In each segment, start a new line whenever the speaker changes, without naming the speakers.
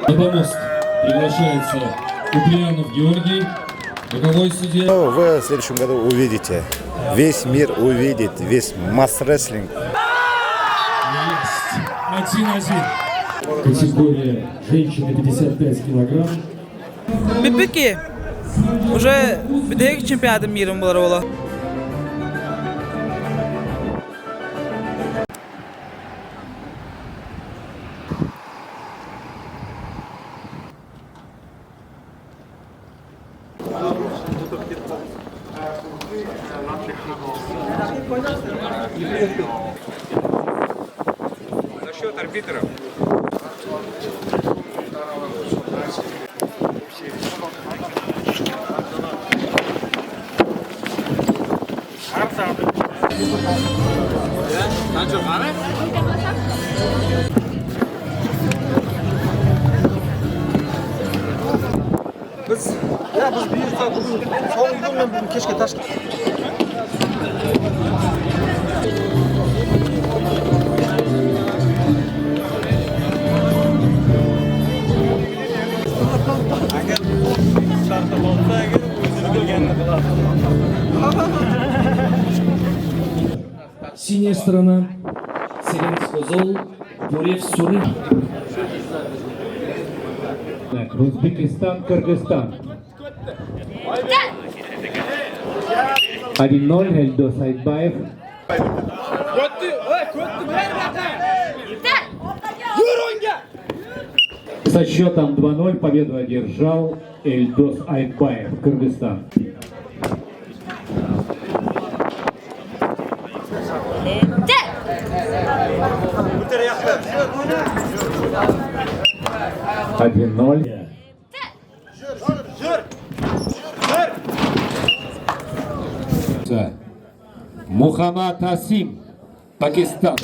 На помост приглашается Куприянов Георгий, боковой судья.
Ну, вы в следующем году увидите. Весь мир увидит, весь масс-рестлинг.
Есть. 1-1. Категория женщины 55 килограмм.
Бүппүт уже бүтэһик чемпионатын мирин булар буола.
Насчет арбитров.
Біз иә біз бұйыртса бүгін соңғы күн мен бүгін кешке Ташкент
Синяя сторона. Селенс Озол, Бурев Суры.
Узбекистан, Кыргызстан. 1-0, Эльдос Айтбаев. Со счетом 2-0 победу одержал Эльдос Айтбаев, Кыргызстан. Один ноль. Мухаммад Асим, Пакистан.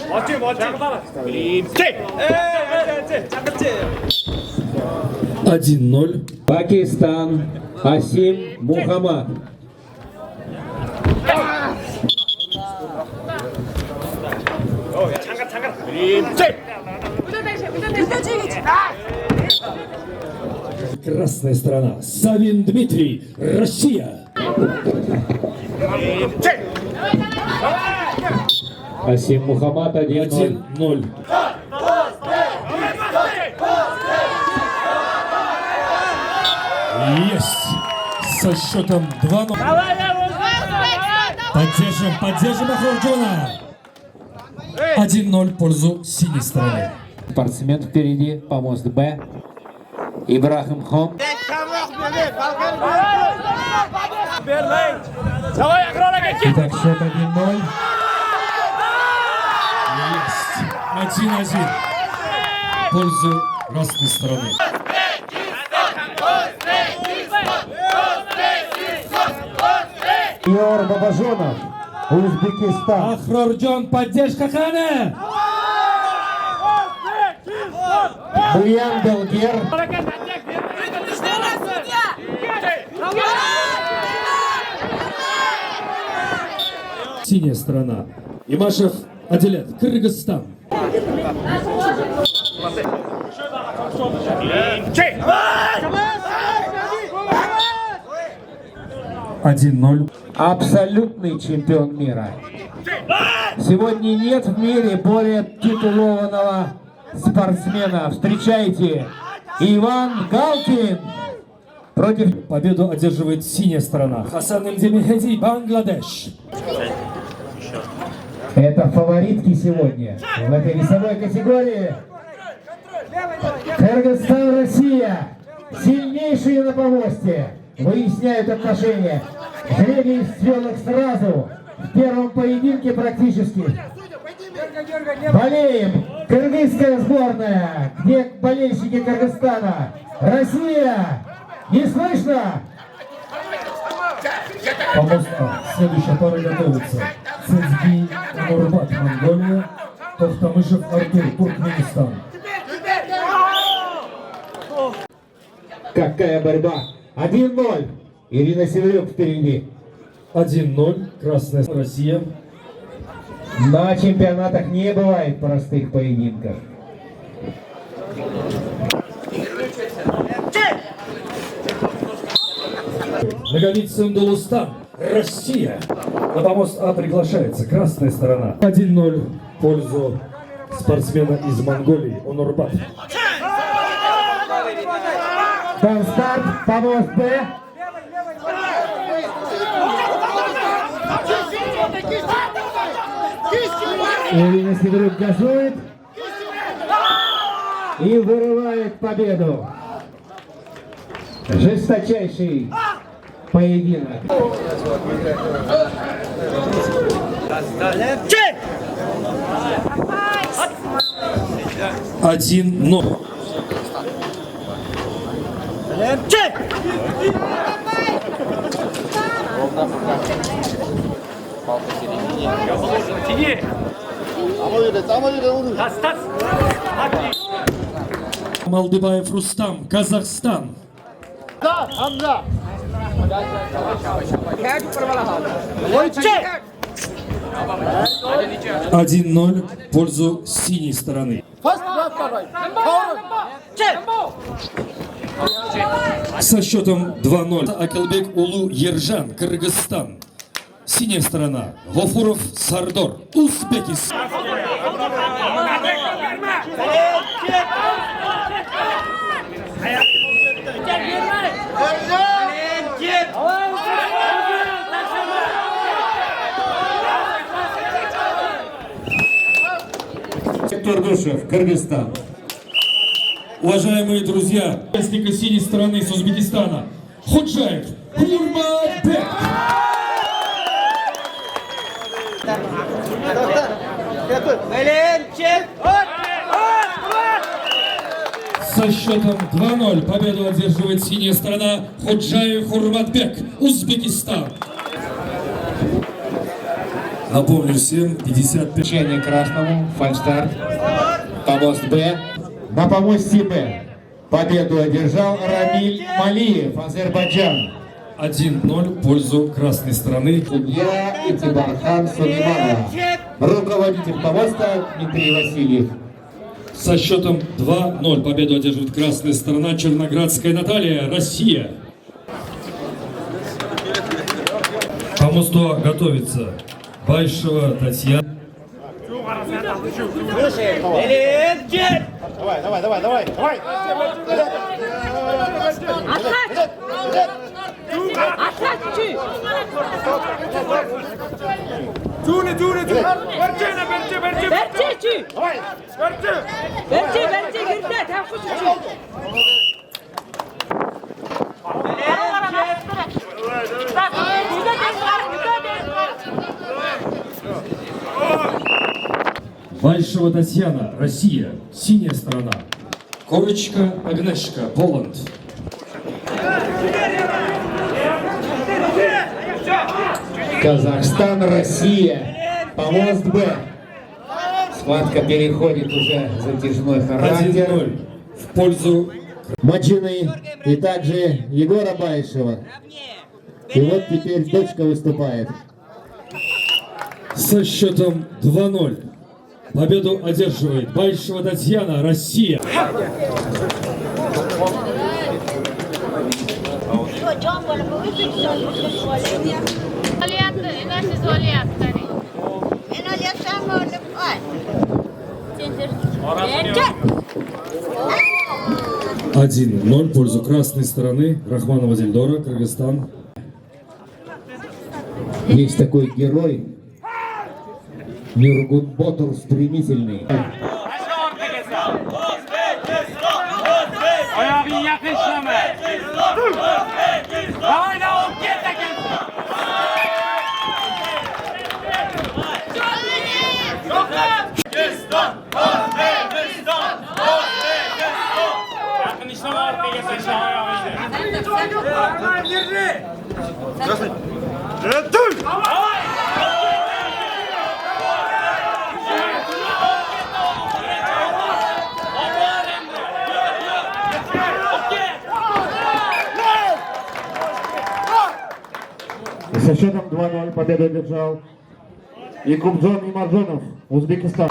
1-0.
Пакистан, Асим Мухаммад.
Красная сторона. Савин Дмитрий, Россия.
Асим Мухаммад 1-0.
1-0. Есть. Со счетом 2-0. Поддержим, поддержим Ахурджона. 1-0 в пользу синей стороны.
Спортсмен впереди, помост Б. Ибрахим Хон.
Итак, счет 1-0. Есть. 1-1. В пользу красной стороны.
Йор Бабажонов, Узбекистан.
Ахрорджон, поддержка Хана.
Буян Белгер.
Синяя сторона. Имашев Аделет, Кыргызстан. Один ноль.
Абсолютный чемпион мира. Сегодня нет в мире более титулованного спортсмена. Встречайте, Иван Галкин против
Победу одерживает синяя сторона. Хасан Мдемихеди, Бангладеш.
Это фаворитки сегодня в этой весовой категории. Кыргызстан, Россия. Сильнейшие на помосте. Выясняют отношения. Жребий свел их сразу. В первом поединке практически. Болеем. Кыргызская сборная. Где болельщики Кыргызстана? Россия. Не слышно?
Помост А. Следующая пара готовится. Цинцби Нурбат, Монголия. Тохтамышев Артур, Туркменистан.
Какая борьба. 1-0. Ирина Северюк впереди.
1-0. Красная Россия.
На чемпионатах не бывает простых поединков.
Наговицын Дулустан, Россия. На помост А приглашается красная сторона. 1-0 в пользу спортсмена из Монголии Онурбат.
Дан старт, помост Б. Ирина Сидорук газует и вырывает победу. Жесточайший поединок.
1-0. Малдыбаев Рустам, Казахстан. 1-0 в пользу синей стороны. Со счетом 2-0 Акылбек Улу Ержан, Кыргызстан. Синяя сторона Гофуров Сардор, Узбекистан.
Турдушев, Кыргызстан.
Уважаемые друзья, участника синей стороны с Узбекистана Ходжаев Курманбек. Со счетом 2-0 победу одерживает синяя сторона Ходжаев Хурматбек, Узбекистан. Напомню всем, 55.
Включение красному, фальстарт, помост Б. На помосте Б победу одержал Рамиль Малиев, Азербайджан.
1-0 в пользу красной стороны.
Судья Итибархан Сулейманова. Руководитель помоста Дмитрий Васильев.
Со счетом 2-0 победу одерживает красная сторона Черноградская Наталья, Россия. По мосту готовится Байшева Татьяна.
Давай, давай, давай, давай, давай.
Байшева Татьяна, Россия, синяя сторона. Корочка Агнешка, Поланд.
Казахстан, Россия. Помост Б. Схватка переходит уже в затяжной характер.
1-0 в пользу
Мочины и также Егора Байшева. И вот теперь дочка выступает.
Со счетом 2-0. Победу одерживает Байшева Татьяна, Россия. 1-0 в пользу красной стороны Рахманова Дильдора, Кыргызстан.
Есть такой герой, Нюргун Ботур стремительный.
Oyog'ing yaqin ishlama. Voy, olib ket ekansan. Yaqin ishlama, orqaga tashla oyog'ingni.
И со счетом 2-0 победу одержал Якубджон Имаджонов, Узбекистан.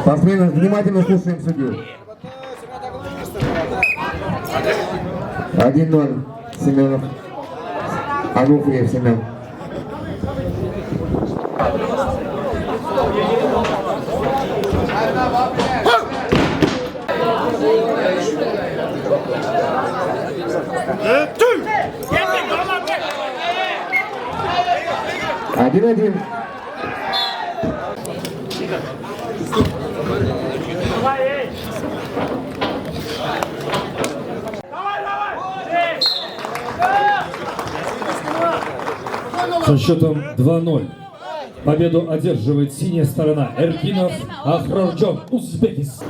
Спортсмены, внимательно слушаем судью. 1-0 Семенов. Ануфриев Семен. 1-1.
Со счетом 2-0 победу одерживает синяя сторона Эркинов Ахрорджон, Узбекистан.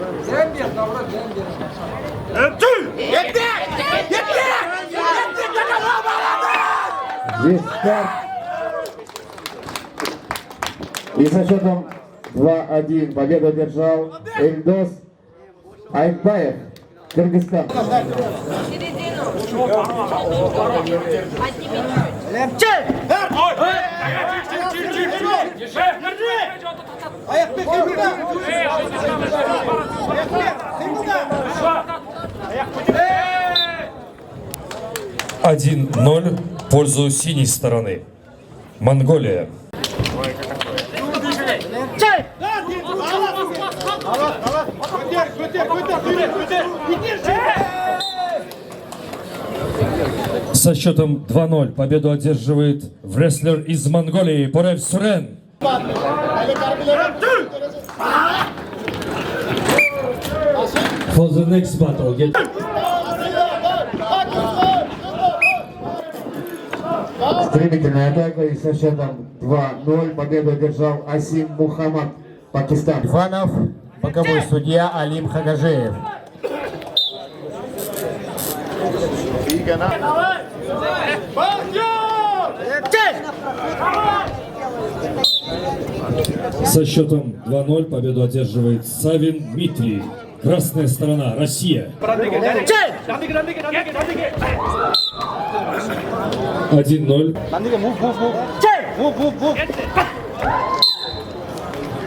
Здесь старт. И со счетом 2-1 победу одержал Эльдос Айтбаев, Кыргызстан.
Середину. Подними чуть.
Аяқпен қимылда. Аяқпен қимылда.
1-0 в пользу синей стороны. Монголия.
Көтер, көтер, көтер, көтер, көтер. Көтер.
Со счетом 2-0 победу одерживает рестлер из Монголии Порев Сурен. For the next battle, get
Стремительная атака и со счетом 2-0 победу одержал Асим Мухаммад, Пакистан. Иванов, боковой судья Алим Хагажеев.
Со счетом 2-0 победу одерживает Савин Дмитрий. Красная сторона, Россия. 1-0.
Move, move, move.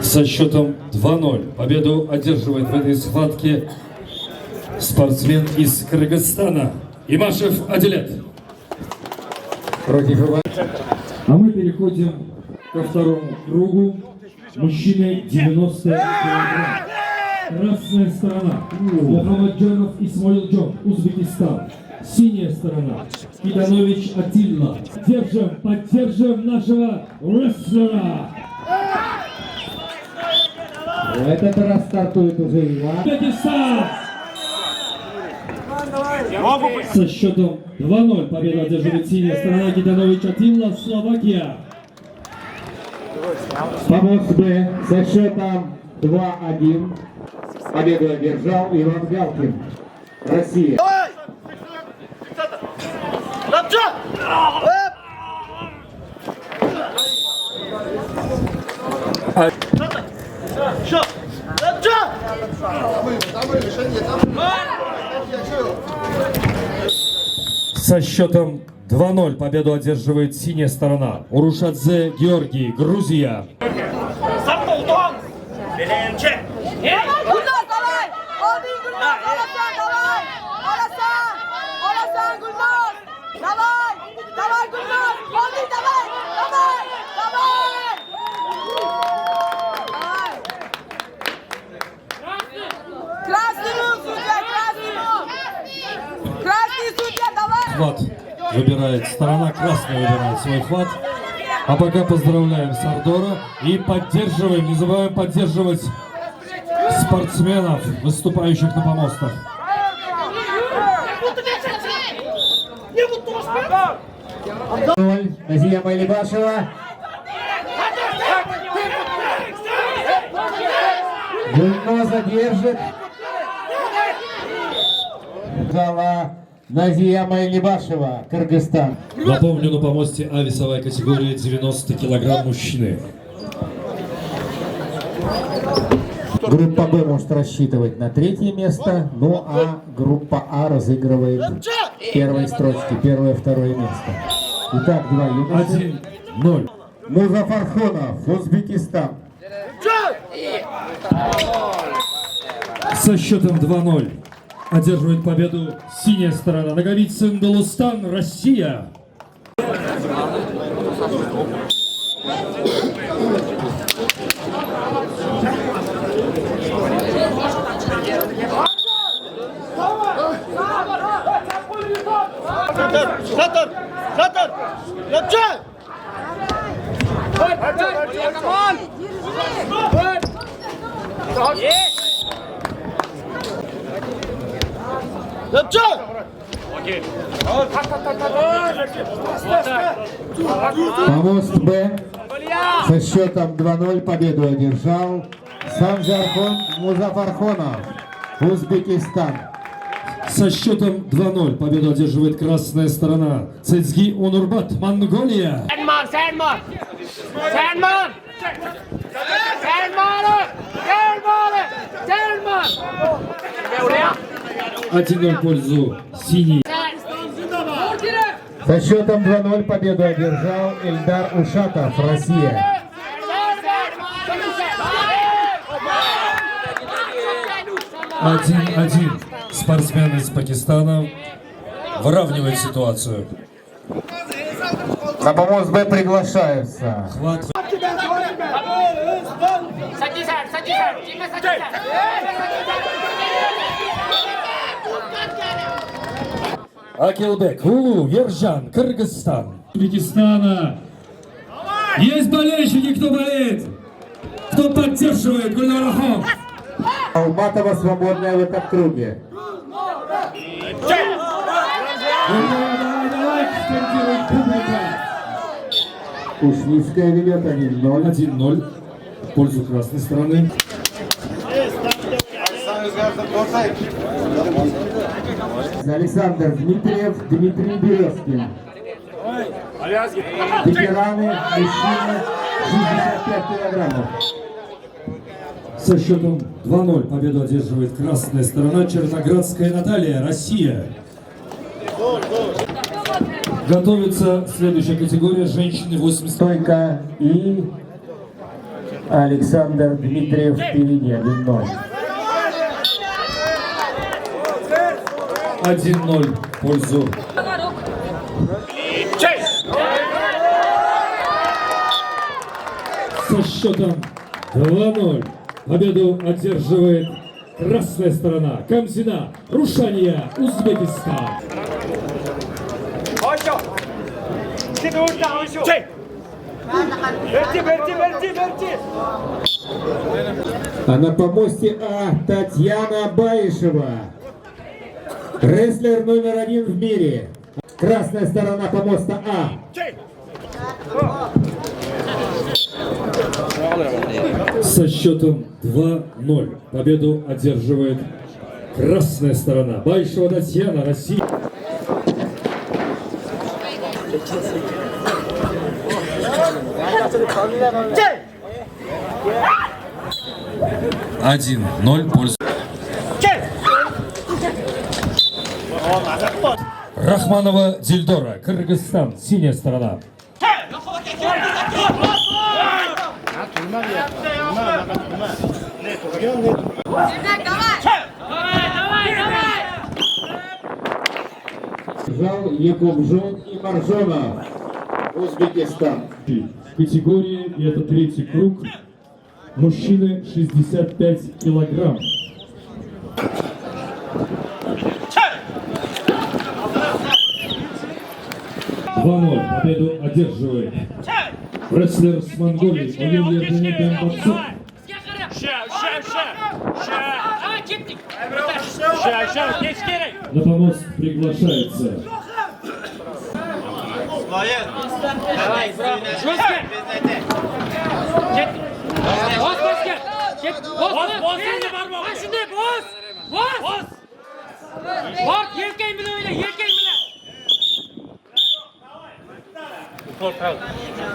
Со счетом 2-0 победу одерживает в этой схватке спортсмен из Кыргызстана Имашев Адилет.
Против Ивана.
А мы переходим ко второму кругу. Мужчины 90 килограмм. Красная сторона. Мухаммаджанов Исмоилджон, Узбекистан. Синяя сторона. Киданович Атилла. Держим, поддержим нашего рестлера.
В этот раз стартует уже Иван.
Узбекистан! Со счетом 2-0 победу одерживает синяя сторона Киданович Атилла, Словакия.
Помост Б со счетом 2-1 победу одержал Иван Галкин, Россия.
Со счетом 2-0 победу одерживает синяя сторона. Урушадзе Георгий, Грузия.
Gulnoz, давай! Olding Gulnoz, olasan, давай! Olasan! Olasan, Gulnoz! Давай! Давай, Gulnoz! Olding, давай! Давай! Давай! Давай! Красный судья, красный! Красный судья, давай!
Хват выбирает сторона, красная выбирает свой хват. А пока поздравляем Сардора и поддерживаем, не забываем поддерживать спортсменов, выступающих на помостах.
0. Назия Майлибашева. Гульноза держит. Зала Назия Майлибашева, Кыргызстан.
Напомню, на помосте А весовая категория 90 килограмм мужчины.
Группа Б может рассчитывать на третье место, ну а группа А разыгрывает первые строчки, первое, второе место. Итак, два юноши.
1-0.
Музафархонов, Узбекистан.
Со счетом 2-0 одерживает победу синяя сторона. Наговицын Дулустан, Россия.
Помост Б со счетом 2-0 победу одержал Санжархон Музафархонов, Узбекистан.
Со счетом 2-0 победу одерживает красная сторона. Цецги Онурбат, Монголия.
Sandman, Sandman! Sandman! Sandman! Sandman! Sandman!
1-0 в пользу синей.
Со счетом 2-0 победу одержал Эльдар Ушатов, Россия.
1-1. Спортсмен из Пакистана выравнивает ситуацию.
На помост Б приглашаются
Хват Акилбек, Улу, Ержан, Кыргызстан. Узбекистана. Есть болельщики, кто болеет? Кто поддерживает Гульнарахон?
Алматова свободная в этом круге.
Давай, давай, давай, скандирует публика.
Ушницкая ведет 1-0.
1-0 в пользу красной стороны.
Александр Дмитриев, Дмитрий Березкин. Ветераны, мужчины, 65 килограммов.
Со счетом 2-0 победу одерживает красная сторона Черноградская Наталья, Россия. Готовится следующая категория женщины 80.
Стойка и Александр Дмитриев впереди 1-0.
1-0 в пользу. Со счетом 2-0 победу одерживает красная сторона Камзина, Рушания, Узбекистан.
А на помосте А Татьяна Баишева. Рестлер номер один в мире. Красная сторона помоста А.
Со счетом 2-0 победу одерживает красная сторона. Байшева Татьяна, Россия. 1-0 пользу. Рахманова Дильдора, Кыргызстан, синяя сторона.
Жал Якубжон и Маржонов. Узбекистан.
Категории, и это третий круг, мужчины 65 килограмм. 2-0. Победу одерживает рестлер с Монголии Оюн Ердене Бямбацук. На помост приглашается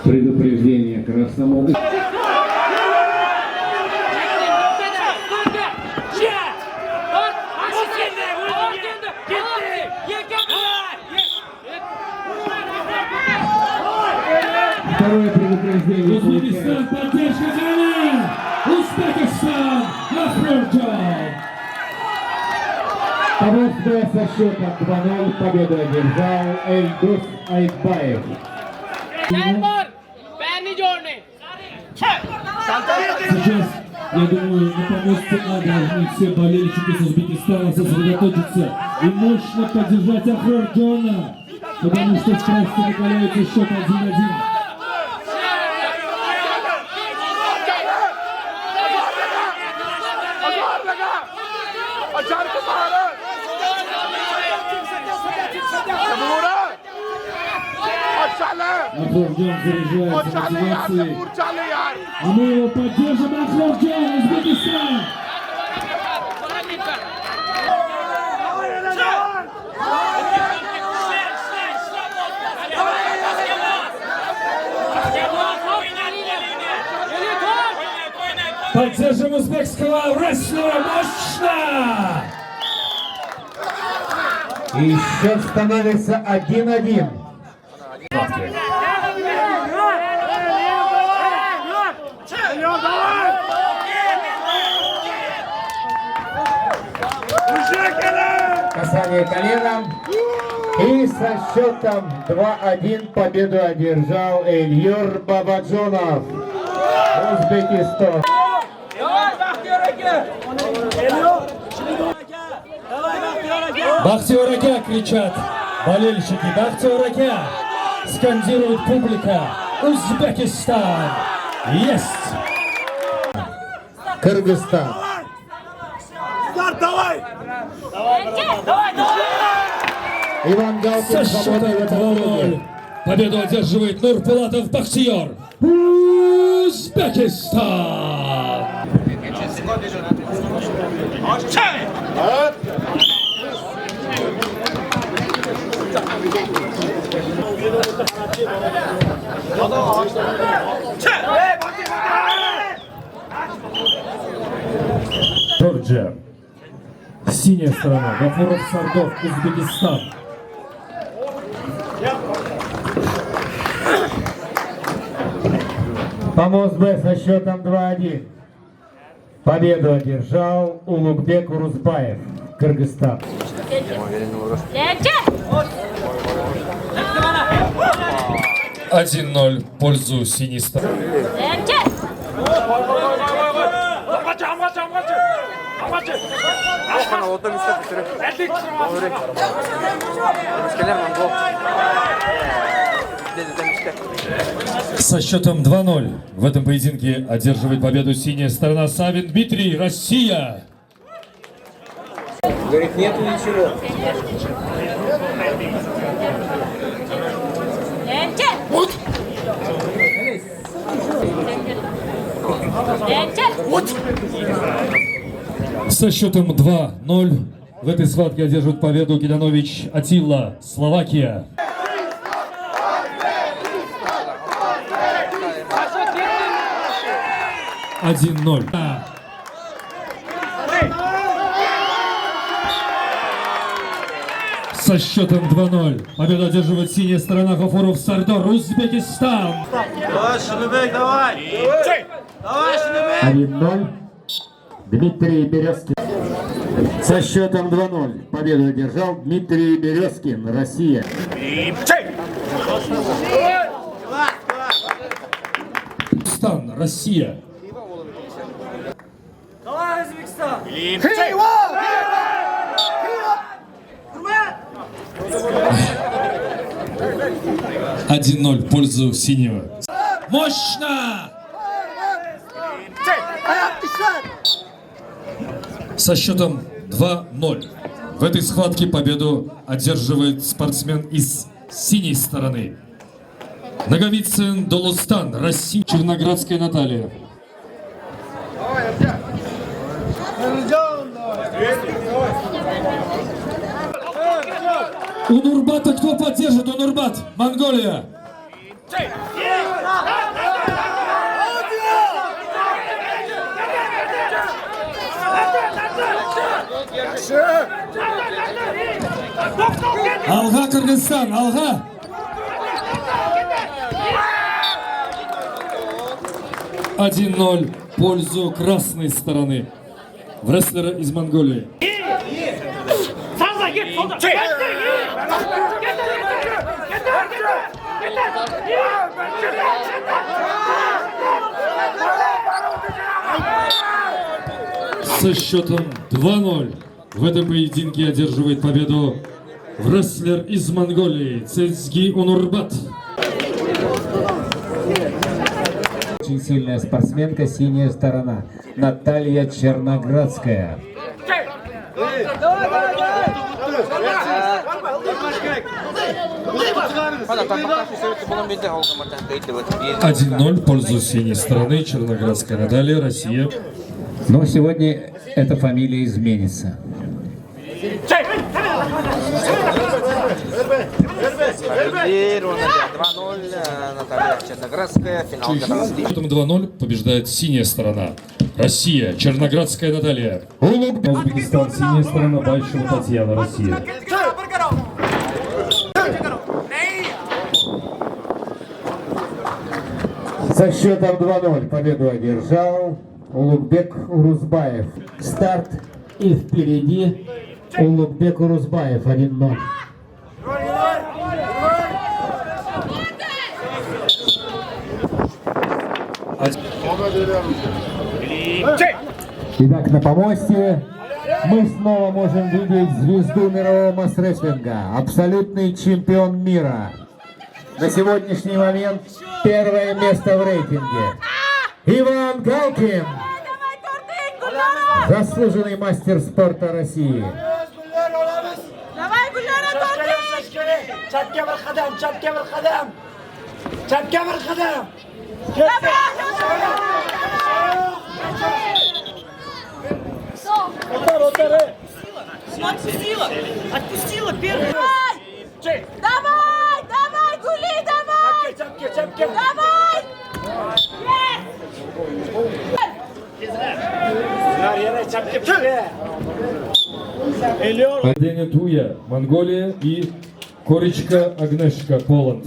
Предупреждение красному.
Бабаджан!
Помост Б со счетом 2-0 победу одержал Эльдус Айтбаев.
Ten more! ਪੈਰ ਨਹੀਂ ਜੋੜਨੇ
Сейчас, я думаю, на помосте А должны все болельщики с Узбекистана сосредоточиться и мощно поддержать Ахрорджона, потому что страсти накаляются счет 1-1. Ахрорджон заряжается мотивацией. А мы его поддержим, Ахрорджон, Узбекистан! Поддержим узбекского рестлера мощно!
И счет становится 1-1. Касание коленом. И со счетом 2-1 победу одержал Эльюр Бабаджонов. Узбекистан.
Бахтиёр aka кричат болельщики. Бахтиёр aka скандирует публика. Узбекистан! Есть!
Кыргызстан.
Давай!
Иван Галкин
Со счетом
свободный в этом
2-0
круге.
победу одерживает Нурпулатов Бахтиёр. Узбекистан! Джорджия. Синяя сторона. Гафуров Сардов, Узбекистан.
Помост Б со счетом 2-1. Победу одержал Улугбек Урузбаев, Кыргызстан.
1-0 в пользу синей стороны. Со счетом 2-0 в этом поединке одерживает победу синяя сторона Савин Дмитрий, Россия.
Говорит, нету ничего.
Вот!
Вот! Со счетом 2-0 в этой схватке одерживает победу Гиданович Атилла, Словакия. 1-0. Со счетом 2-0 победу одерживает синяя сторона Гафуров Сардор, Узбекистан.
Давай, Шыныбек, давай! Давай, Шыныбек!
1-0. Дмитрий Березкин. Со счетом 2-0 победу одержал Дмитрий Березкин, Россия.
Узбекистан, Россия.
Давай, Узбекистан!
Хива!
1-0 в пользу синего. Мощно! Со счетом 2-0. В этой схватке победу одерживает спортсмен из синей стороны. Наговицын Долустан, Россия. Черноградская Наталья. У Нурбата кто поддержит? У Нурбат, Монголия. Алға, Кыргызстан, алға! 1-0 в пользу красной стороны. Рестлера из Монголии. Со счетом 2-0 в этом поединке одерживает победу рестлер из Монголии Цецги Унурбат.
Очень сильная спортсменка, синяя сторона. Наталья Черноградская.
Один-ноль в пользу синей стороны. Черноградская Наталья, Россия.
Но сегодня эта фамилия изменится.
Счетом 2-0 побеждает синяя сторона. Россия, Черноградская Наталья. Узбекистан, синяя сторона, Большого Татьяна, Россия.
Со счетом 2-0 победу одержал Улугбек Урузбаев. Старт и впереди Улугбек Урузбаев 1-0. Итак, на помосте мы снова можем видеть звезду мирового масс-рестлинга, абсолютный чемпион мира. На сегодняшний момент первое место в рейтинге. Иван Галкин, заслуженный мастер спорта России.
Давай, Гульнара,
Chapga bir qadam, chapga bir qadam. Chapga bir qadam.
Отпустила! Отпустила первый!
Давай, давай, Гули, давай!
Chapga, chapga.
Давай!
Yana chapga chapga.
Аденя Туя, Монголия и Коричка Агнешка, Поланд.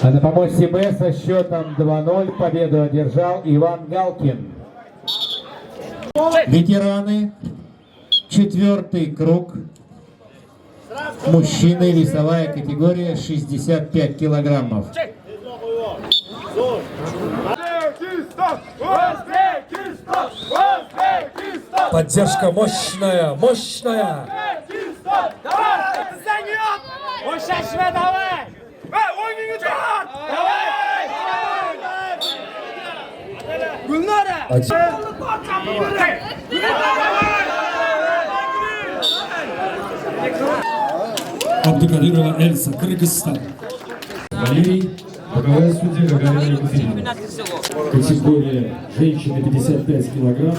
А на помосте Б со счетом 2-0 победу одержал Иван Галкин. Ветераны, четвертый круг. Мужчины, весовая категория 65 килограммов.
Поддержка мощная, мощная.
O'shashma давай!
Один. Абдукадырова Эльза, Кыргызстан. Валерий, боковая судья Гагарина Екатерина. Категория женщины 55 килограмм.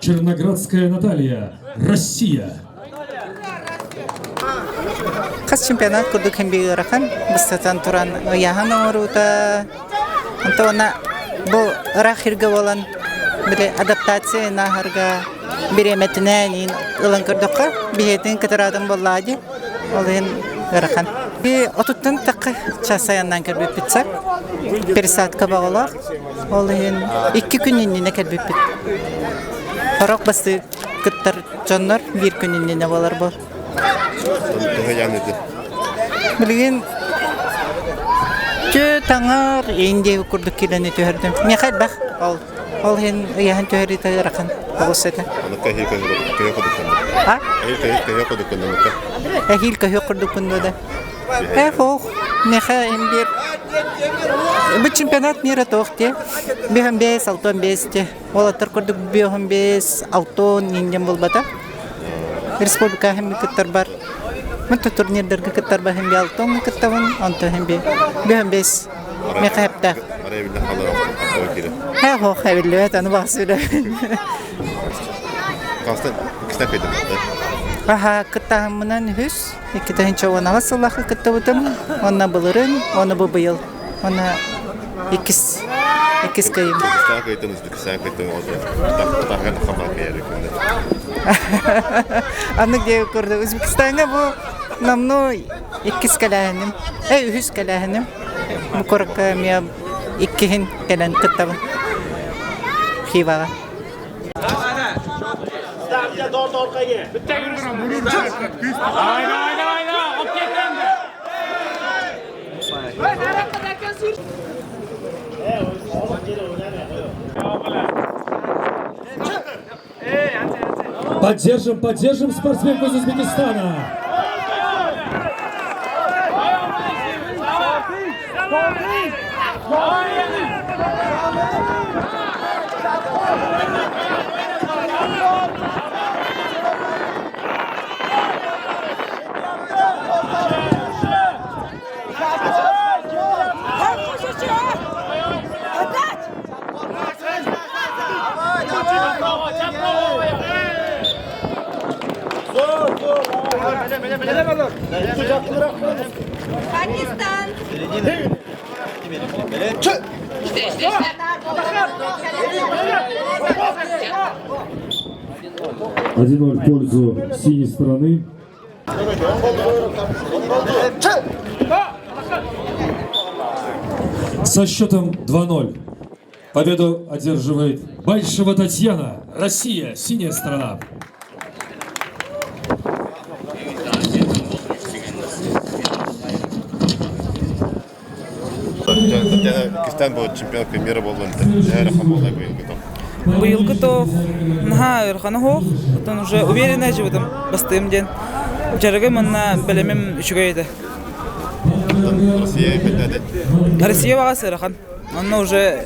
Черноградская Наталья, Россия.
Хас чемпионат курдук һин биир ыарахан, бастатан туран ыйааһын оҥоруута, онтон уонна бу ыраах сиргэ буолан били адаптация нааһарга бириэмэтинэн иин ылан көрдөххө биһиэтин кытараатын буоллаҕа дии, ол иһин ыарахан. Би отуттан тахха час айаннаан кэлбиппит сап, пересадка баҕалаах, ол иһин икки күн иннинэ кэлбиппит. Сорох бастыы кыттар дьоннор биир күн иннинэ буолар буол. Билигин түө таҥар Индия курдук киилэни түһэрдим. Миэхэ элбэх ол. Ол иһин ыйаһын түһэриитэ ыарахан оҕус этэ. А? Эһиил көһүөх курдукпун дуо да? Э, ох, миэхэ иһин биир бу чемпионат мира туох дии? Биһэн бэс, алтон бэс дии. Уолаттар курдук биэһэн бэс, алтон индиан буолбата. Республика иһин кыттарбар Мин турнирдарга кыттарбар иһин би алтон кыттабын, онтон иһин би биэһэн бэс миэхэ эптээх. Һэ, хоох эбиллибэт, аны баҕас үлэбин. Аха, кыттаһыммынан үһүс, иккитинчи уон сыллаахы кыттыбытым, уонна былырын, уонна бу быйыл. Уонна иккис. Иккис кыайым.
Кыргызстан кыайтын, Узбекистан кыайтын таһыгар тахаман кыайары күндэ.
Аннык диэ көрдө. Узбекистаҥҥа бу намну иккис кэлээһиним, э үһүс кэлээһиним. Бу курукка эмиэ иккиһин кэлэн кыттабын. Хиваҕа.
Поддержим, поддержим спортсменку из Узбекистана.
Pakistan!
1-0 в пользу синей стороны. Со счетом 2-0 победу одерживает Большева Татьяна, Россия, синяя сторона.
Татьяна Кистан был чемпионка мира буоллун ыарахан буолла быйылгы тоқ.
Быйылгы тоқ наһаа ыарахана суох. Оттон уже уверенная живытым бастыым диэн. Дьарыгым манна бэлэмим үчүгэй этэ.
Россия бэтнэдэ.
Россия баҕас ыарахан. Онно уже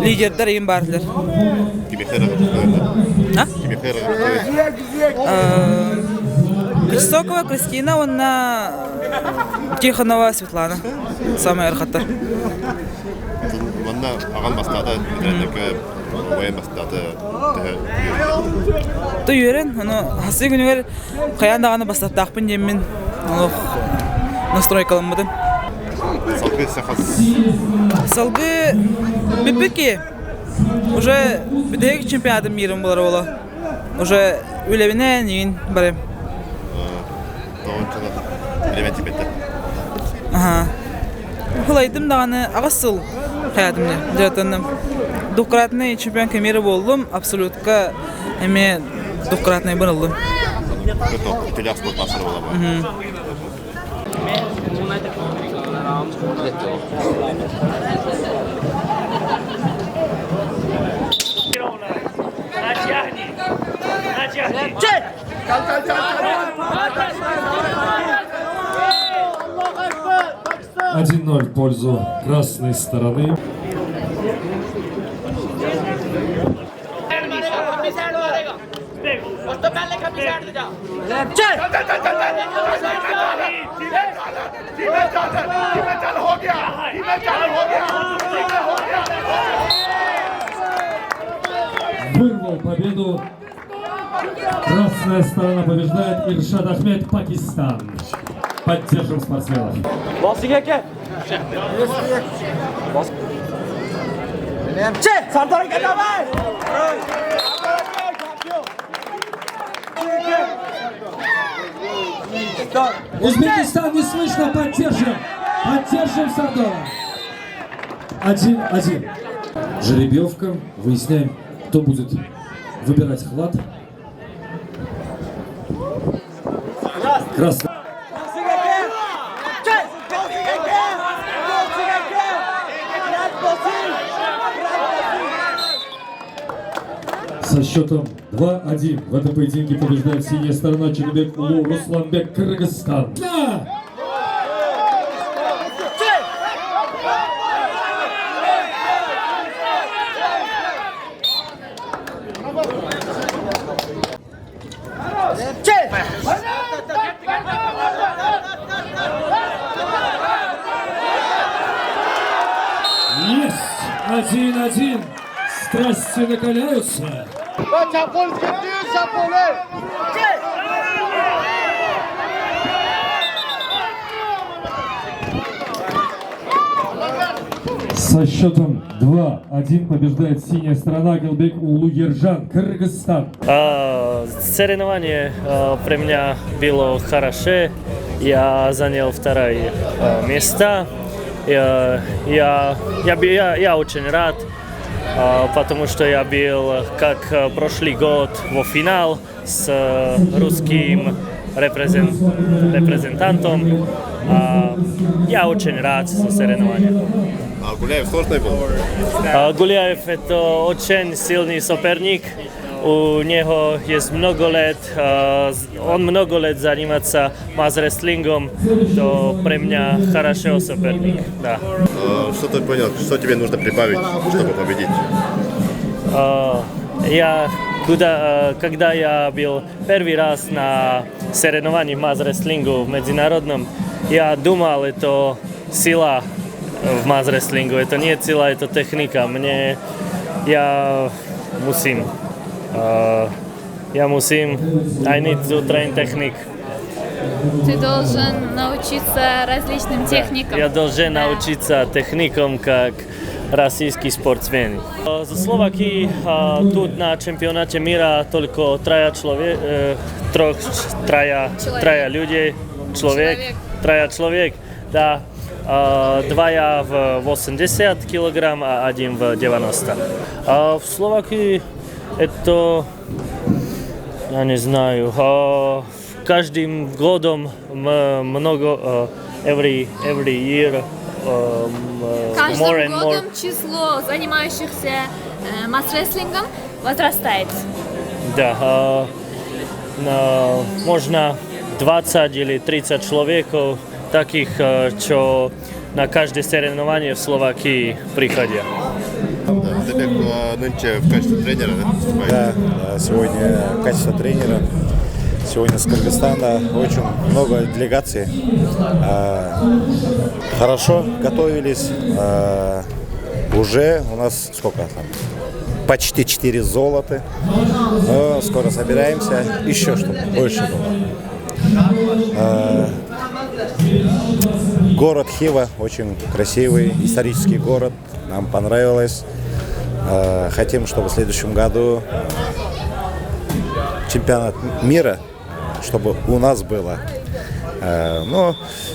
лидердэр им баарлар.
А?
Крестокова Кристина уонна Тихонова Светлана самай ыарахаттар.
Манна аҕам бастаата убайым бастаата
То үөрэн, ону хасыы күнүгэр хайаан даҕаны бастаттаахпын диэммин олох настройкаламмытым.
Салгыы сахас.
Салгыы бүппүт киһи. Уже бүтэһик чемпионатым мирым буолар буолуо. Уже үлэбинэн иин барым.
Тоҕончоно билэмэ типетте.
Аха. Хылайдым даҕаны аҕыс сыл хаятым дьэ двукратный чемпион мира буоллум, абсолютка эмиэ двукратный ыллым.
Үтүлээх спорт маастара буолаба.
1-0 в пользу красной стороны. Вырвал победу. Красная сторона побеждает Иршад Ахмед, Пакистан. Поддержим спортсменов. Узбекистан не слышно, поддержим. Поддержим Сардора. 1-1. Жеребьевка. Выясняем, кто будет выбирать хват. Красный. Со счетом 2-1 в этом поединке побеждает синяя сторона Ченбек Улу Русланбек, Кыргызстан. Да! Есть! 1-1. Страсти накаляются. Со счетом 2-1 побеждает синяя сторона Галбек Улуержан, Кыргызстан.
Соревнование при меня было хорошо. Я занял второе место. Я очень рад, потому что я был, как прошлый год, в финал с русским репрезентантом. Я очень рад за соревнование.
А Гуляев сложный был?
Гуляев это очень сильный соперник. У него есть много лет, он много лет занимается мас-рестлингом, то при меня хорошо соперник, да.
Что ты понял, что тебе нужно прибавить, чтобы победить?
Когда я был первый раз на соревновании мас-рестлингу в международном, я думал, это сила в мас-рестлингу, это не сила, это техника. Мне, я мусим, я мусим, I need to train technique.
Ты должен научиться различным техникам.
Я должен научиться техникам, как российский спортсмен. За Словакии тут на чемпионате мира только трое человек, трех, трое,
Человек.
трое людей, человек,
Человек.
трое человек, да, двое в 80 килограмм, а один в 90. А в Словакии это, я не знаю, каждым годом много, every year,
Каждым
more and more.
годом число занимающихся мас-рестлингом возрастает.
Да, можно 20 или 30 человеков, таких, что на каждое соревнование в Словакии приходят.
Да, Атабек нынче в качестве тренера, да, выступает?
Да, сегодня в качестве тренера. Сегодня с Кыргызстана очень много делегаций. Хорошо готовились. Уже у нас сколько там? Почти 4 золота. Но скоро собираемся. Еще чтобы больше было. Город Хива очень красивый, исторический город. Нам понравилось. Хотим, чтобы в следующем году чемпионат мира, чтобы у нас было. Но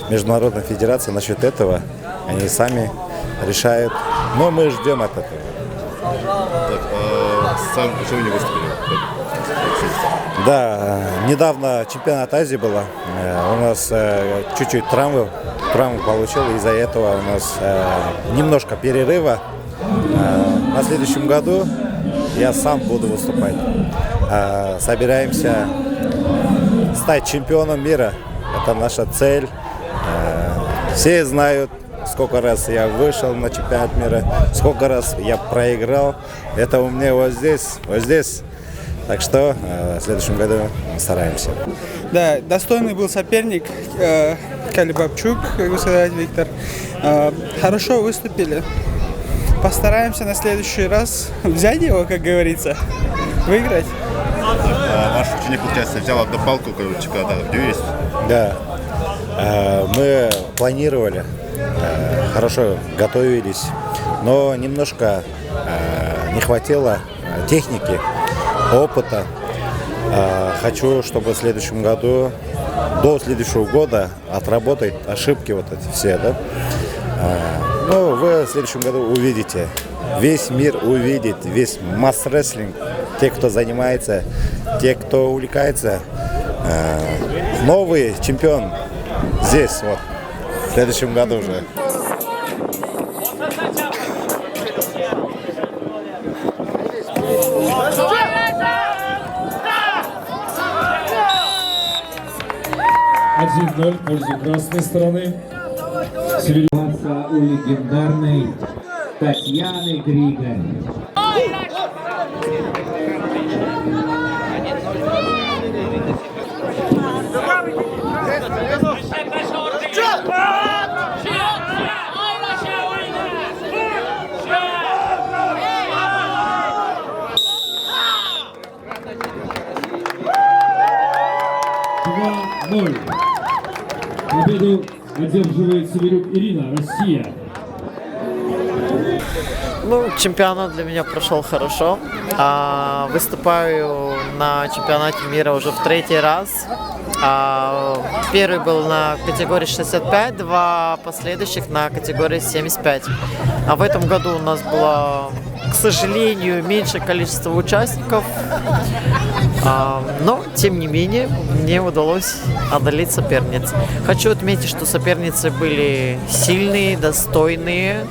Международная федерация насчет этого, они сами решают. Но мы ждем от этого.
Так, а сам почему не выступили?
Да, недавно чемпионат Азии было. У нас чуть-чуть травму получил, из-за этого у нас немножко перерыва. На следующем году я сам буду выступать. Собираемся стать чемпионом мира. Это наша цель. Все знают, сколько раз я вышел на чемпионат мира, сколько раз я проиграл. Это у меня вот здесь, вот здесь. Так что в следующем году мы стараемся.
Да, достойный был соперник Калибабчук, как бы сказать, Виктор. Хорошо выступили. Постараемся на следующий раз взять его, как говорится, выиграть.
А ваш ученик, получается, взял одну палку, короче, когда в есть.
Да. Мы планировали, хорошо готовились, но немножко не хватило техники, опыта. Хочу, чтобы в следующем году, до следующего года отработать ошибки вот эти все, да. Ну, вы в следующем году увидите, весь мир увидит, весь мас-рестлинг, те, кто занимается, те, кто увлекается. Новый чемпион здесь, вот, в следующем году уже.
1-0 в пользу красной стороны.
У легендарной Татьяны Григорь.
2-0. Победу одерживает Северюк Ирина, Россия.
Ну, чемпионат для меня прошел хорошо. А, выступаю на чемпионате мира уже в третий раз. А, первый был на категории 65, два последующих на категории 75. А в этом году у нас было, к сожалению, меньше количество участников. А, но, тем не менее, мне удалось одолеть соперниц. Хочу отметить, что соперницы были сильные, достойные.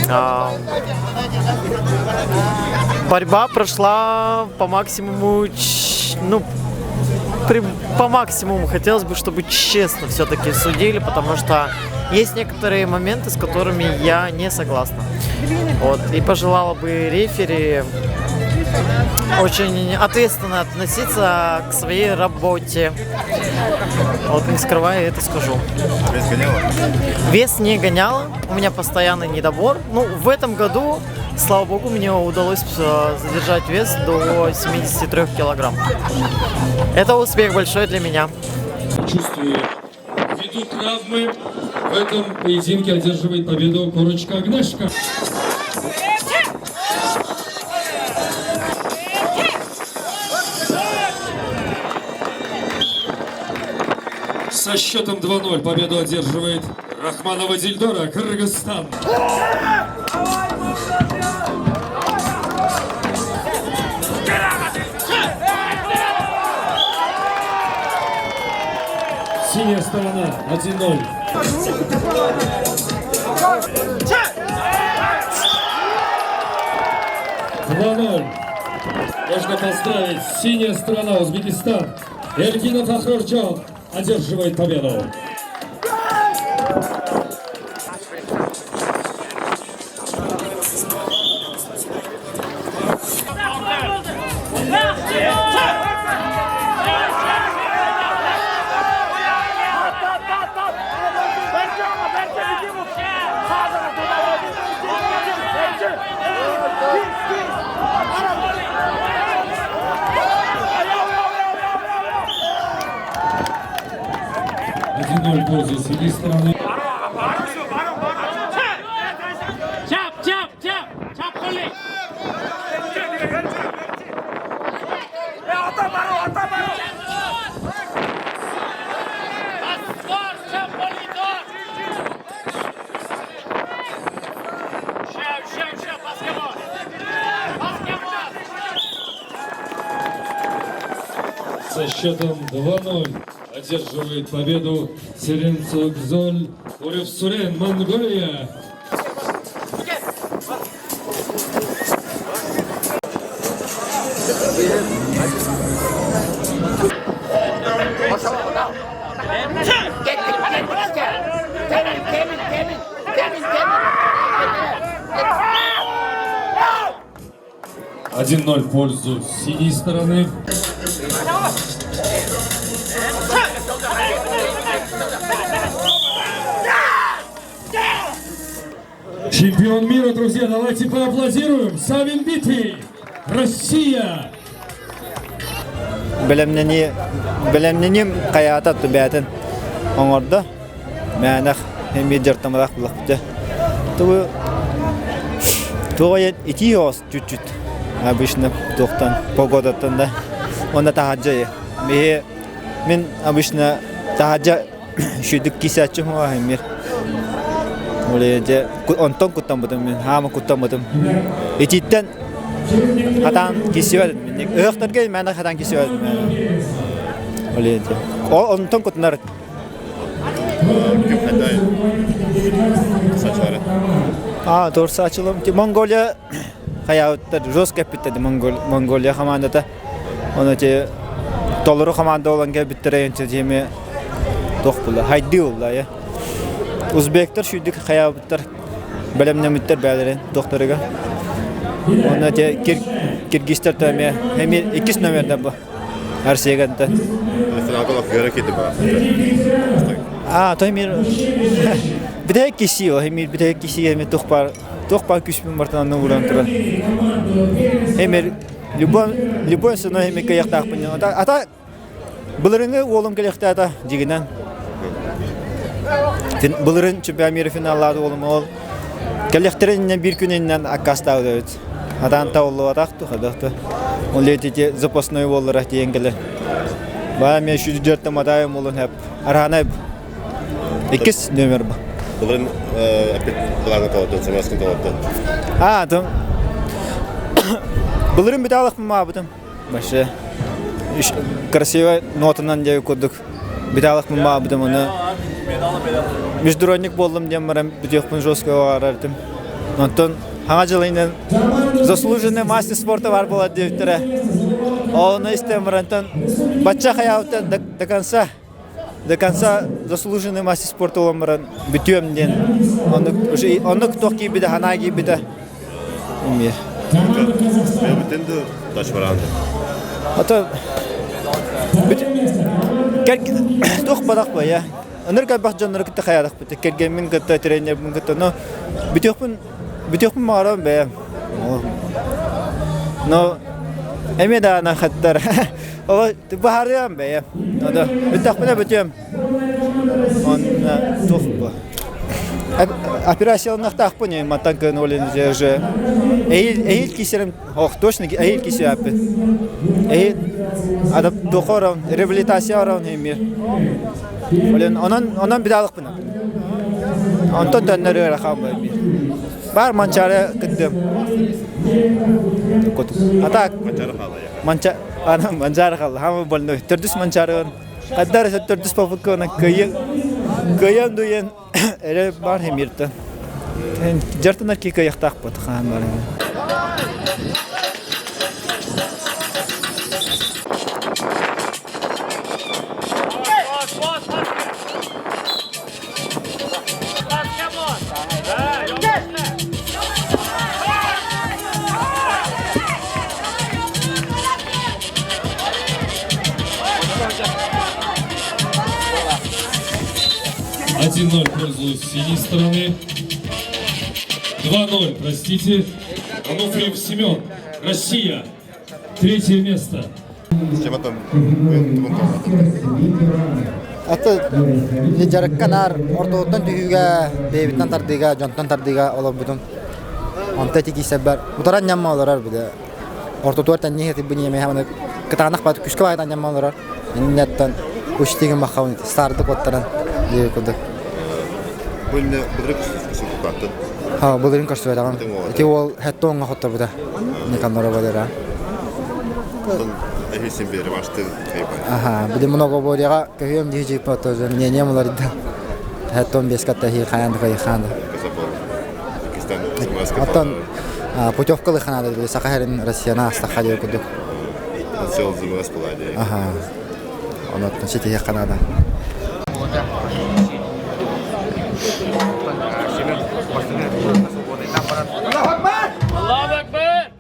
А, борьба прошла по максимуму, ну, при, по максимуму хотелось бы, чтобы честно все-таки судили, потому что есть некоторые моменты, с которыми я не согласна. Вот. И пожелала бы рефери очень ответственно относиться к своей работе. Вот не скрывая, это скажу.
Вес гоняла?
Вес не гоняла. У меня постоянный недобор. Ну, в этом году, слава богу, мне удалось э, задержать вес до 73 килограмм. Это успех большой для меня.
Чувствую ввиду травмы в этом поединке одерживает победу Корочка Агнешка. Со счетом 2-0 победу одерживает Рахманова Дильдора, Кыргызстан. Синяя сторона 1-0. 2-0. Можно поздравить. Синяя сторона Узбекистан. Эргинов Ахрорджон одерживает победу. 1-0 в пользу синей стороны.
Chap, chap, chap, chap qo'llik. Bas, chap qo'llik, tor. Shab, shab, shab, pastga bor. Pastga bor.
Со счетом 2-0 одерживает победу Серенцогзоль Уревсурен, Монголия. 1-0 в пользу синей стороны. Чемпион мира, друзья, давайте поаплодируем. Савин Битый, Россия!
Бэлэмнэнии бэлэмнэниим хайаата түбээтин оҥордо. Мээнэх эмиэ дьартамалаах булахпыт. Тугу туга итии оҕус чуть-чуть обычно туохтан погодаттан да уонна таһырдьа биһи мин обычно таһырдьа үчүгдүк киисээччим уоһа эмиэ ол дьэ онтон куттаммытым мин хаама куттаммытым итииттэн хатаан киссибэт ыһыахтарга мээнэ хатаан киссибэт ол дьэ онтон куттанар А, турсаачылым. Монголия хайаабыттар жестко эппиттэр Монголия хамаандата. Оны те толору хамаанда болан кэлбиттэрэ тиэми туох була хайдыы буолла я. Узбектар сүүрдүк хайаабыттар бэлэмнэммиттэр бээлэрин туохтарыга. Онно те киргизтэр эмиэ эмиэ иккис номердэр бу. Арсиягантан. Аа, то эмир бүтэһик киси о эмир бүтэһик киси эми туох баар туох баар күүспүн бартан ууран туран. Эмир любой любой сыно эми кыйахтаахпын ата ата былырыҥы уолум кэлиэхтээтэ дьигинэн былырын чемпион мира финаллаады уолум ол.
Кэлиэхтэрин иннинэ биир күн иннинэн аккаастаабыт эбит. Атаан табыллыбатах ту, хадах ту. Ол ити запасной буоллара тиийэн кэлэн. Баа эмиэ шүдүрдэртэн матаайым буолун хэп. Араанай иккис номер ба.
Былырын опять былааҥҥа толордун, смс-кын толордун.
А, там былырын бүтэ маабытым. Вообще красивая нотанан диэби курдук бүтэ маабытым оны международник буоллум диэн баран бүтүөхпүн жестко баҕарар этим. Онтон хаҥа дьылайынан заслуженный мастер спорта бар буолар диэбиттэрэ. Оны истэн барантан бачча хаyaабыттан до конца до конца заслуженный мастер спорта буолан баран бүтүөм диэн оннук уже оннук туох киирбитэ санаа киирбитэ эмиэ.
Бүтүн да тач бараан.
Ото туох барах бая. Ыныр кэлбэх дьоннору кытта хайаадахпыт. Кэргэммин кытта, тренербин кытта, но бүтүөхпүн бүтүөхпүн баҕарабын бэйэм. Но эмиэ даҕаны хаттар Ол баһарыам бэйэм. Ода бүттэхпинэ бүтүөм. Онно туох бу. Операцияланыахтаахпын мантан кыын олен уже эһиил эһиил киисэрим ох точно эһиил киисиэппин. Эһиил ада дохорон реабилитация орон эмир. Олен онон онон бидалыкпын. Онтон төннөр ыарахан бу Бар манчары кыттым. А так манча ана манчары қалды хамы больной төрдүс манчары Хаддар төрдүс попытка она кыйын кыйын дуйен эре бар хемиртен жартына ки кыйыктаах бут хаан бар.
Один ноль в пользу синей стороны. 2-0, простите. Ануфриев Семен, Россия. Третье место.
Аты дьарыкка наар ортотуттан түһүүгэ, бэйэбиттэн тардыыга, дьонтон тардыыга олорбутум. Онто ити киисэрбэр утаран ньамма олорор били. Ортотугар тэнниэ хэтибин иэмэһэ кытаанах баат күскэ баайтан ньамма олорор. Иннеттэн учтигин баххабын стардык оттаран диэби курдук.
Бу инне былырын көрсүбүт
Ха, былырын көрсүбэтэҕим. Ити уол хэттоҥҥа хотторбута. Никанора болера.
Эһисин бери башты
Аха, били многоборьеға көһүөм дии жиппа тоже мнением уларыйда. Хэттон бес катта хи хаян да ханды. Оттон путевкалы ханады били Саха сирин Россияна астаха диэ курдук. Аха. Онон ситиһи ханада.
Allahu Akbar!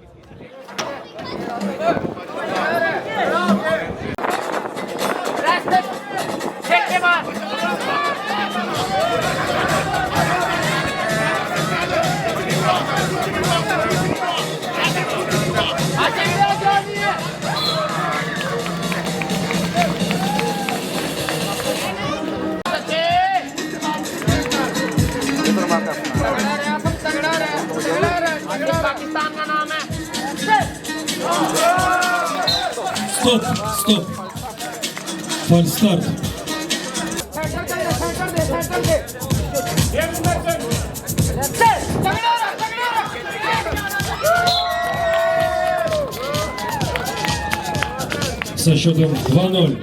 Pakistan का नाम है
Стоп, стоп. Фальстарт. Со счетом 2-0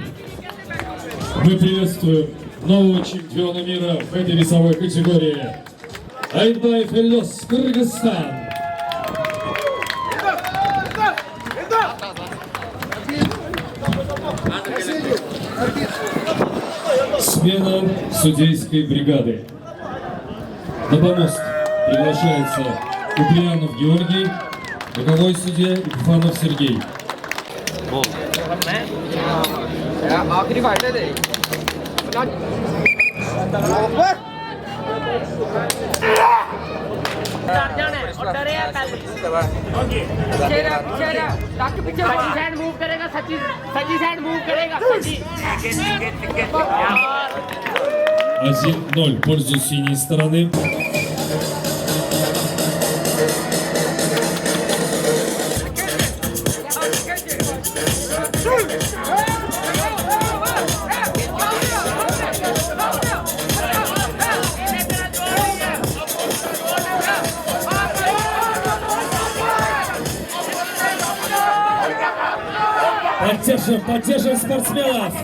мы приветствуем нового чемпиона мира в этой весовой категории. Айтбаев Эльдос, Кыргызстан. Смена судейской бригады. На помост приглашается Куприянов Георгий, боковой судья Ипфанов Сергей.
आखिरी फाइट है डर जाना है और डरे है पहले पीछे रह पीछे रह ताकि पीछे सची साइड मूव करेगा सची सची साइड मूव करेगा सची
1-0 в пользу синей стороны. Поддержим, поддержим спортсменов!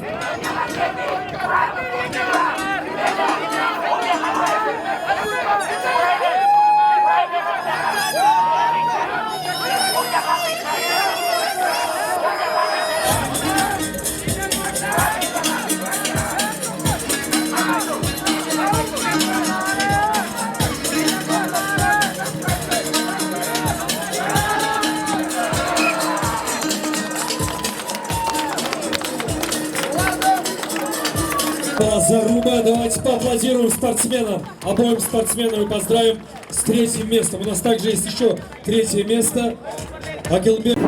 Заруба. Давайте поаплодируем спортсменам, обоим спортсменам и поздравим с третьим местом. У нас также есть еще третье место. Акилбек.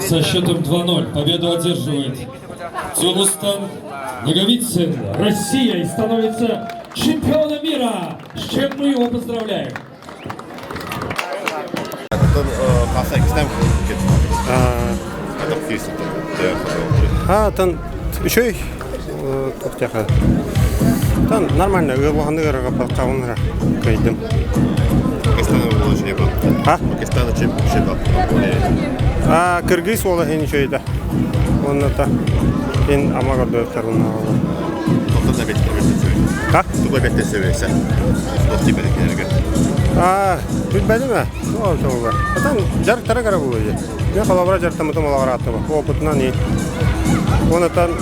Со счетом 2-0 победу одерживает Дзюлустан Наговицын, Россия, и становится чемпионом мира, с чем мы его поздравляем.
Тан үчүгэй туохтаха. Тан нормально ыаллаһаны ырыгаппаккабын кыайдым.
А? Пакистана чем
А, кыргыз уола иһин үчүгэй Онно та ин ама көрдөттөр
А? Туга беттесебесе. Тохти берекелерге.
А, билбедим ээ. Ол тоҕуга. Атан дьарыктара кара буолуо дии. Мен холобура дьарыктаммытым олоҕурааттыба. Опытынан и. Онотон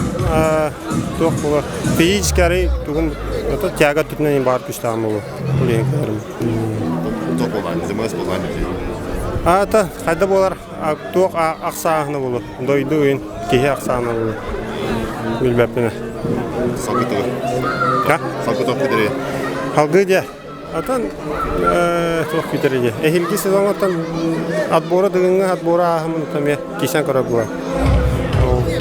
туох буолар физически арый тугум это тяга өттүнэн баар күстээҕим буолуо. Ол иһин кэлэрим.
Туох буолаан, ДМС буолаан
Аата хайда буолар туох ахсааһына буолуо. Дойду уйун киһи ахсаана буолуо. Билбэппин.
Салгы Салгы күтэрэ.
Салгы дьэ. Атын туох күтэрэ дьэ. Эһилги сезоҥҥоттон отбора дыгыҥҥа отбора ааһымын эмиэ кисен көрөр була.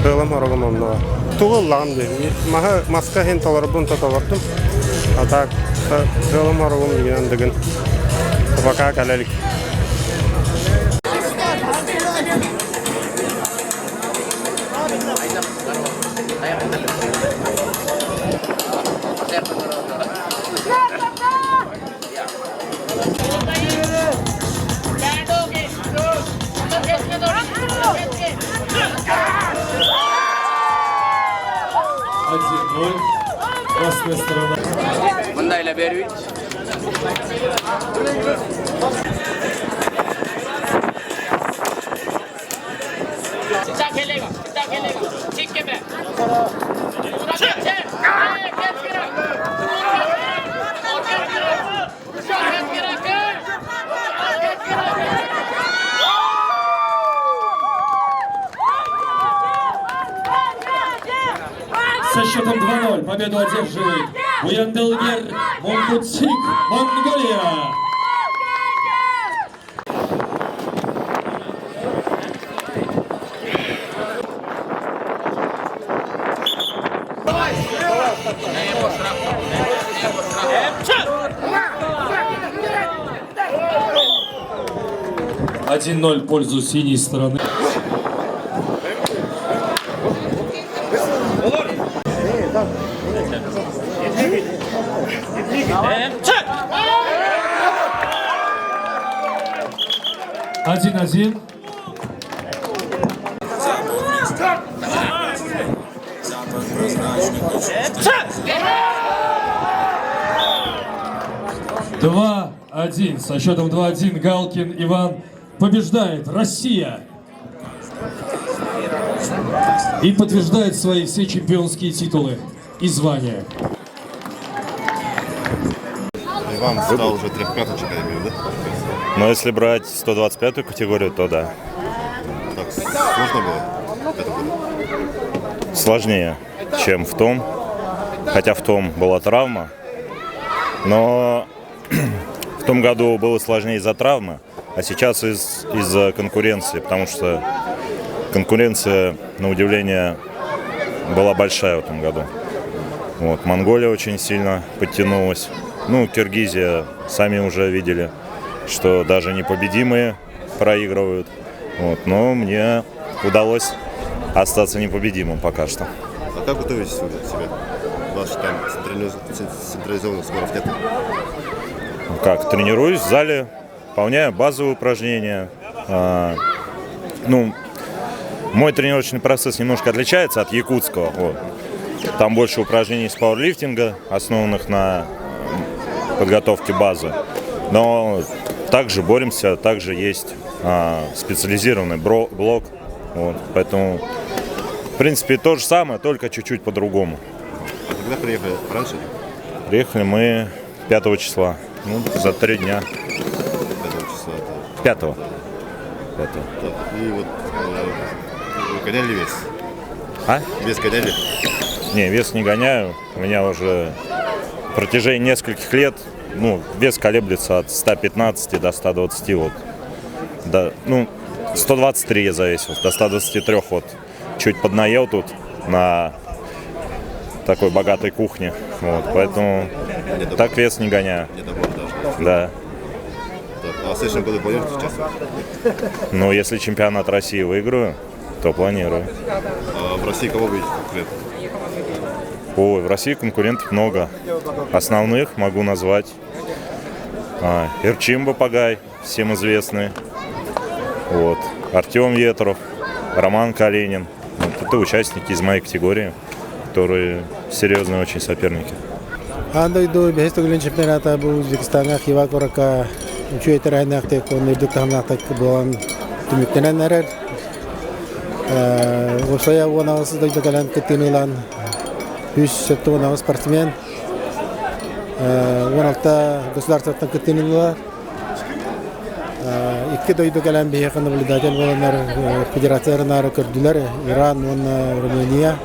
Тыалым хорогум онно. Тугу ыллаҕым дии. Маһы маска иһин толорбун то толордум. А так тыалым хорогум дигинэн дыгын. Пока кэлэ илик.
Один-ноль. Красная сторона. Со счетом 2-0 победу одерживает Буянделгер Монгутсик, Монголия. 1-0 в пользу синей стороны. 1-1. 2-1. Со счетом 2-1 Галкин Иван побеждает. Россия. И подтверждает свои все чемпионские титулы и звания.
Иван стал уже трехкратным чемпионом мира, да?
Но если брать 125-ю категорию, то да.
Так сложно было в этом году?
Сложнее, чем в том. Хотя в том была травма. Но в том году было сложнее из-за травмы, а сейчас из- из-за конкуренции, потому что конкуренция, на удивление, была большая в этом году. Вот, Монголия очень сильно подтянулась. Ну, Киргизия, сами уже видели, что даже непобедимые проигрывают. Вот, но мне удалось остаться непобедимым пока что.
А как готовитесь вы себя? У вас же там централизованных сборов нет.
Ну Как, тренируюсь в зале, выполняю базовые упражнения. А, ну, мой тренировочный процесс немножко отличается от якутского. Вот. Там больше упражнений с пауэрлифтинга, основанных на подготовке базы. Но также боремся, также есть а, специализированный блок. Вот. Поэтому, в принципе, то же самое, только чуть-чуть по-другому.
А когда приехали? Раньше?
Приехали мы 5 числа, ну, за три дня.
5 числа. Это...
Пятого. Пятого.
Так, и вот э, вы гоняли вес?
А?
Вес гоняли?
Не, вес не гоняю. У меня уже в протяжении нескольких лет ну, вес колеблется от 115 до 120. Вот. До, ну, 123 я завесил, до 123 вот. Чуть поднаел тут на такой богатой кухне. Вот, поэтому так вес не гоняю. Да.
Так, а в следующем году планируете участвовать?
Ну, если чемпионат России выиграю, то планирую.
А в России кого видите конкретно?
Ой, в России конкурентов много. Основных могу назвать а, Ирчимба Пагай, всем известный. Вот. Артем Ветров, Роман Калинин. Вот это участники из моей категории, которые серьезные очень соперники.
Аан дойду бэһис төгүлүн чемпионата бу Узбекистаҥҥа Хива куоракка үчүгэй тэрээһиннээхтик уонна үрдүк таһымнаахтык буолан түмүктэнэн эрэр. Уопсайа 18 дойду кэлэн кыттыыны ылан 378 спортсмен 16 государствоттан кыттыыны ыллылар. Икки дойду кэлэн биһиэхэ наблюдатель буоланнар федерацияларынаары көрдүлэр Иран уонна Румыния.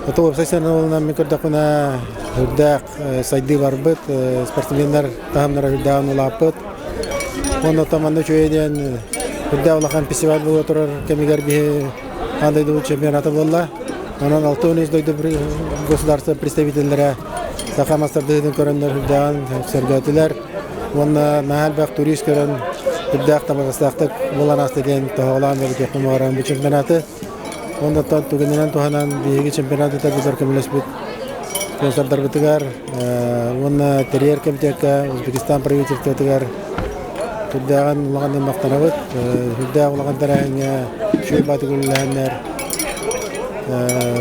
Ото уопсай сыаналынан мин көрдөхпүнэ үрдээх сайдыы барбыт, спортсменнар таһымнара үрдээҕин улааппыт. Уонна оттон манна үчүгэй диэн үрдээх улахан фестиваль буола турар кэмигэр биһи аан дойду чемпионата буолла. Онон 63 дойду государство представителлэрэ саха мастардыһытын көрөннөр үрдээҕин сэргээтилэр. Уонна наһаа элбэх турист көрөн үрдээх табыгастаахтык буолан ааста диэн тоһоҕолоон бэлиэтиэхпин баҕарабын бу чемпионаты. Оннуттан түгэнинэн туһанан биһиги чемпионат ыытарбытыгар көмөлөспүт спонсордарбытыгар уонна тэрийэр комитекка Узбекистан правительствотыгар сүрдээҕин улаханнык махтанабыт. Сүрдээх улахан тэрээһиҥҥэ үчүгэй баатык үлэлэһэннэр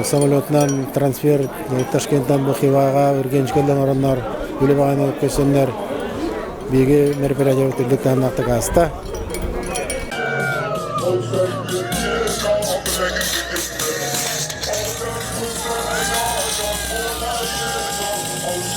самолетунан трансфер Ташкенттан бу Хиваҕа Ургенчикэллэн ороннор үлэ баҕаны көрсөннөр биһиги мероприятиебыт үрдүк таһымнаахтык ааста.